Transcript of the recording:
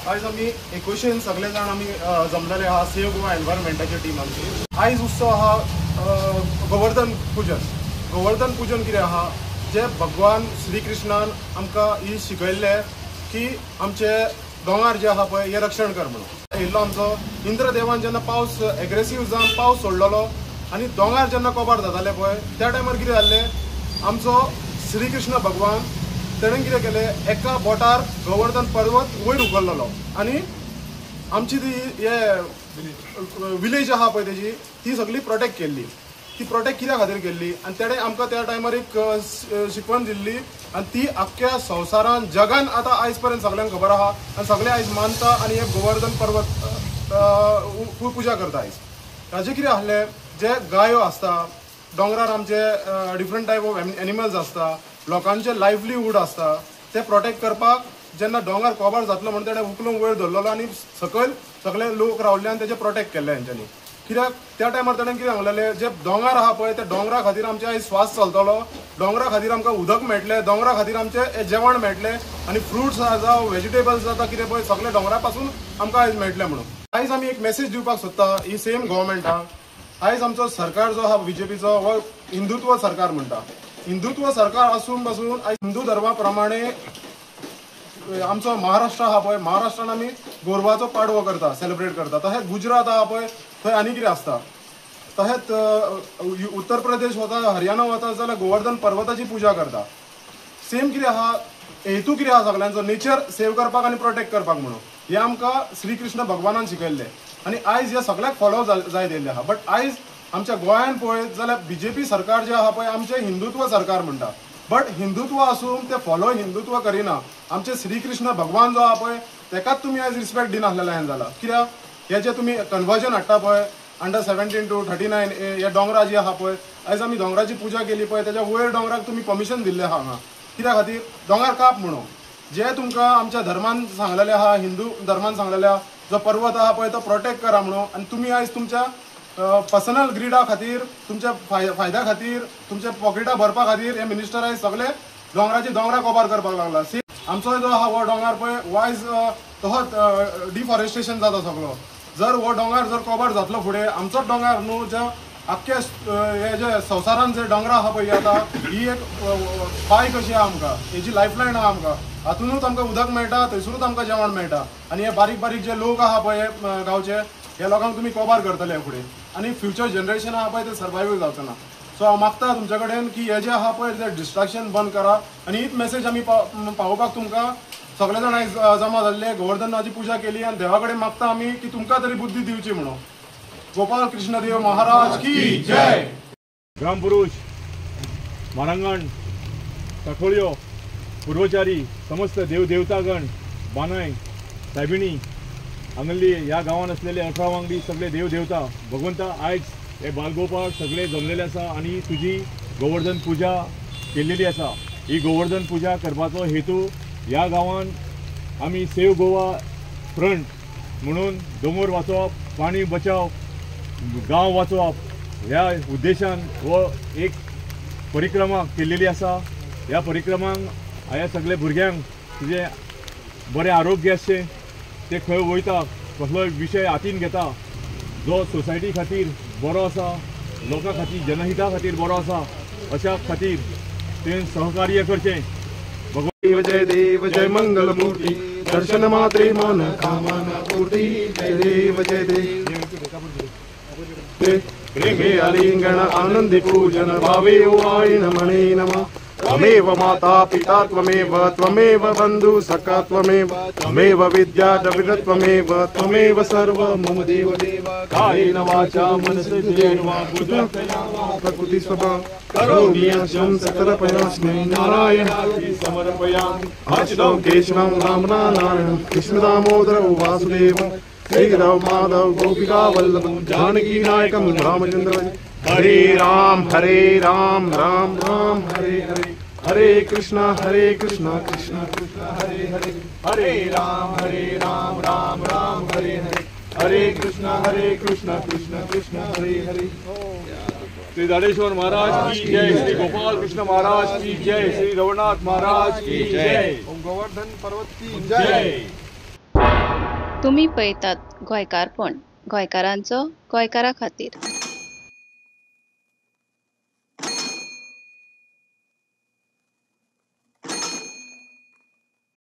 आयज आमी एकोशेन सगळे जाण आमी जमलेले आहा सेव गोवा एनवायरमेंटाची टीम आमची. आयज उत्सव आहा गोवर्धन पुजन. गोवर्धन पुजन कितें आहा, जे भगवान श्रीकृष्णान आमकां ही शिकयल्लें की आमचे दोंगर जे आहा पळय हे रक्षण कर म्हणून. येयल्लो आमचो इंद्रदेवान जेन्ना पावस एग्रेसीव जावन पावस सोडलेलो आनी दोंगर जेन्ना कोबार जाताले पळय त्या टायमार कितें जाल्लें, आमचो श्रीकृष्ण भगवान तेणें कितें केलें, एका बोटार गोवर्धन पर्वत वयर उखल्लेलो आनी आमची ती हे विलेज आहा पळय तेजी ती सगळी प्रोटेक्ट केल्ली. ती प्रोटेक्ट कित्या खातीर केल्ली आनी तेणें आमकां त्या टायमार एक शिकवण दिल्ली आनी ती आख्ख्या संवसारान जगान आतां आयज पर्यंत सगळ्यांक खबर आहा आनी सगळे आयज मानता आनी हे गोवर्धन पर्वत पुजा करता आयज. ताजें कितें आसलें, जे गायो आसता दोंगरार आमचे डिफरंट टायप ऑफ एनिमल्स आसता, लोकांचे लायवलीहूड आसता, ते प्रोटेक्ट करपाक जेन्ना दोंगर कोबार जातलो म्हणून तेणें उखलून वयर धरलेलो आनी सकयल सगळे लोक रावले आनी तेजे प्रोटेक्ट केल्ले हेंच्यांनी. कित्याक त्या टायमार तेणें कितें सांगलेलें, जे दोंगर आहा पळय त्या दोंगरा खातीर आमचे आयज श्वास चलतलो, दोंगरा खातीर आमकां उदक मेळटलें, दोंगरा खातीर आमचें जेवण मेळटलें आनी फ्रुट्स जावं वेजिटेबल्स जाता कितें पळय सगळे दोंगरा पासून आमकां आयज मेळटलें म्हणून. आयज आमी एक मेसेज दिवपाक सोदता ही सेम गव्हर्मेंटाक. आयज आमचो सरकार जो आहा बीजेपीचो हो हिंदुत्व सरकार म्हणटा. हिंदुत्व सरकार आसून पासून आयज हिंदू धर्मा प्रमाणे आमचो महाराष्ट्र आहा पळय, महाराष्ट्रान आमी गोरवाचो पाडवो करता, सेलिब्रेट करता. तशेंच गुजरात आहा पळय थंय आनी कितें आसता. तशेंच उत्तर प्रदेश वता, हरियाणा वता जाल्यार गोवर्धन पर्वताची पुजा करता. सेम कितें आहा, हेतू कितें आहा सगळ्यांचो, नेचर सेव करपाक आनी प्रोटेक्ट करपाक म्हणून. हें आमकां श्रीकृष्ण भगवानान शिकयल्लें आनी आयज ह्या सगळ्याक फॉलो जायत येयल्लें आहा. बट आयज आमच्या गोंयान पळयत जाल्यार बीजेपी सरकार जें आहा पळय आमचें हिंदुत्व सरकार म्हणटा, बट हिंदुत्व आसून ते फॉलो हिंदुत्व करिना. आमचे श्रीकृष्ण भगवान जो आहा पळय तेकाच तुमी आयज रिस्पेक्ट दिनासलेले हें जाला. कित्याक हे जे तुमी कन्वर्जन हाडटा पळय अंडर 17 to 39 A ह्या दोंगरा जी आहा पळय, आयज आमी दोंगराची पुजा केली पळय तेज्या वयर दोंगराक तुमी परमिशन दिल्लें आहा हांगा. कित्या खातीर दोंगर काप म्हणून. जे तुमकां आमच्या धर्मान सांगलेलें आहा, हिंदू धर्मान सांगलेलें आहा, जो पर्वत आहा पळय तो प्रोटेक्ट करा म्हणून, आनी तुमी आयज तुमच्या पर्सनल ग्रिडा खातीर, तुमच्या फायद्या खातीर, तुमच्या पॉकेटां भरपा खातीर हे मिनिस्टर आयज सगळे दोंगराचे दोंगरा कोबार करपाक लागला. आमचो जो आहा हो दोंगर पळय वायज तसोच डिफॉरेस्टेशन जाता सगळो. जर हो दोंगर जर कोबार जातलो फुडें आमचोच दोंगर न्हू, ज्या आख्खे हे जे संवसारान जे दोंगरां आहा पळय आतां ही एक पाय कशी आहा आमकां, हेजी लायफलायन आहा आमकां, हातूनूच आमकां उदक मेळटा, थंयसरूच आमकां जेवण मेळटा. आनी हे बारीक बारीक जे लोक आहा पळय गांवचे, ह्या लोकांक तुमी कोबार करतले फुडें आनी फ्युचर जनरेशन आहा पळय ते सर्वायवूय जावचो ना. सो हांव मागता तुमच्या कडेन की हे जे आहा पळय ते डिस्ट्रक्शन बंद करा आनी हीच मेसेज आमी पावोवपाक तुमकां सगळे जाण आयज जमा जाल्ले. गोवर्धनाची पुजा केली आनी देवा कडेन मागता आमी की तुमकां तरी बुद्धी दिवची म्हणून. गोपाल कृष्णदेव महाराज की जय. ग्रामपुरुष, मारांगण, साखोळ्यो, पूर्वचारी, समस्त देवदेवतागण, बानाय, सायबिणी, हांगल्ली ह्या गांवांत आसलेले 18 वांगडी सगळे देवदेवता भगवंता आयज हे बालगोपाळ सगळे जमलेले आसा आनी तुजी गोवर्धन पुजा केल्लेली आसा. ही गोवर्धन पुजा करपाचो हेतू ह्या गांवांत आमी सेव गोवा फ्रंट म्हणून दोंगर वाचोवप, पाणी बचाव, गांव वाचोवप ह्या उद्देशान हो एक परिक्रमा केल्लेली आसा. ह्या परिक्रमांक ह्या सगळे भुरग्यांक तुजें बरें आरोग्य आसचें, ते खंय वयता कसलोय विशय हातीन घेता जो सोसायटी खातीर बरो आसा, लोकां खातीर, जनहिता खातीर बरो आसा, अशा खातीर ते सहकार्य करचें. भगवान जय देव जय मंगल मूर्ति, दर्शन मात्रे मन कामना पूर्ति. जय देव जय देव प्रेमे आलिंगन आनंदी पूजन भावे वायिन मणे नमः. त्वमेव माता पिता त्वमेव, त्वमेव बंधु सखा त्वमेव, त्वमेव विद्या द्रविड त्वमेव, त्वमेव सर्व मम देव देव. कायेन वाचा मनसेन्द्रियैर्वा बुद्ध्यात्मना वा प्रकृति स्वभाव करोमि यं सकलपयास्मै नारायणाय समर्पयामि. अच्युतं केशवं राम नारायणं कृष्ण दामोदर वासुदेव श्रीराम माधव गोपिका वल्लभं जानकी नायकं रामचंद्र. हरे राम राम राम हरे हरे, हरे कृष्णा कृष्णा कृष्णा हरे हरे, हरे राम राम राम हरे हरे, हरे कृष्णा कृष्णा कृष्णा हरे हरे. श्री दाडेश्वर महाराज की जय, श्री गोपाल कृष्ण महाराज की जय, श्री रघुनाथ महाराज की जय, गोवर्धन पर्वत की जय। तुम्ही पळयतात गोंयकारपण, गोंयकारांचो गोंयकारा खातीर।